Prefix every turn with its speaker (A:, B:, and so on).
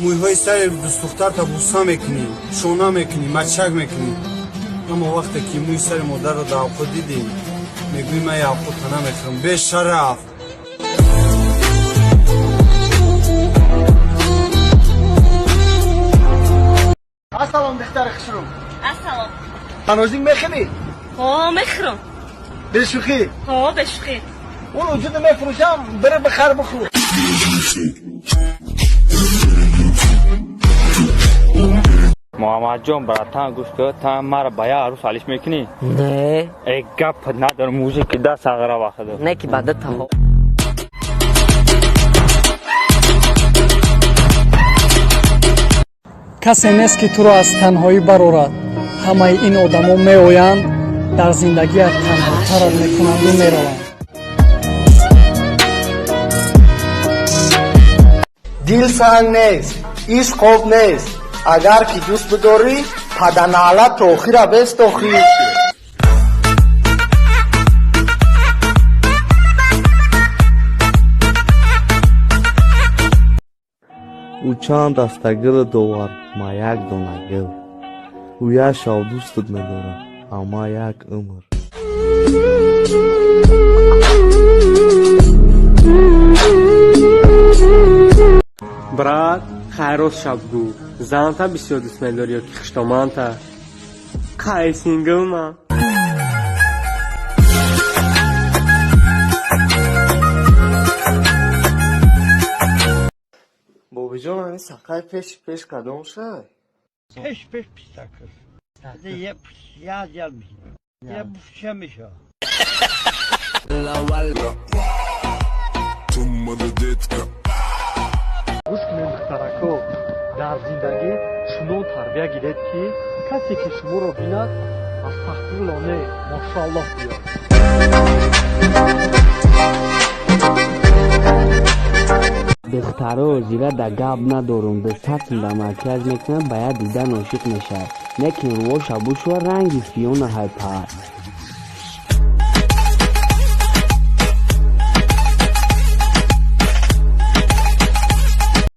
A: Мӯйҳои сари дӯстдухтарта буса мекунӣ, шона мекунӣ, мачак мекунӣ. Аммо вақте ки мӯи сари модарро дар авқот дидӣ, мегӯӣ ман авқота намехӯрам. Бешараф!
B: Ассалом, духтари хушрӯ.
C: Ассалом.
B: Паножник мехӯрӣ?
C: Ҳо, мехӯрам.
B: Бешӯхӣ?
C: Ҳо, бешӯхӣ.
B: Он вуҷуд мефурӯшам, бира бихар, бихӯр.
D: Муҳаммадҷон, братан, гӯш кун, та мара ба як арӯс алиш мекунӣ?
E: Не.
D: Э, гап надорам, мужики да сағра вақт.
E: Не, ки бада таҳо.
F: Касе нест, ки туро аз танҳоӣ барорад. Ҳамаи ин одамо меоянд, дар зиндагиат танҳотарат мекунанду мераванд.
B: Дил санг нест, ишқ об нест. Агар ки дӯст бидорӣ, паданаълат то охира бест охир.
G: Ӯ чанд даста гил довар, ма як дона гил. Ӯ як шав дӯстат медорад, амма як умр.
H: Брат, хайрот, шаб гӯ, занта бисёр дӯст медорӣ ё ки хуштоманта? Қай сингл ма.
G: Бобиҷон, ами сақай пеши пеш кадом шай?
I: Пеш пеш пистакır. Ya ya gelmiş. Ya puşamış o.
F: Гӯш кунед, духтарако, дар зиндагӣ чунон тарбия гиред, ки касе ки шуморо бинад, астағфирулло не, мошоаллоҳ гӯяд.
E: Духтаро, зира да гап надорум, дастатон да макияж мекунад, ба як дидан ошиқ мешавад. Лекин рӯоша бушва, ранги Фиона ҳайпар.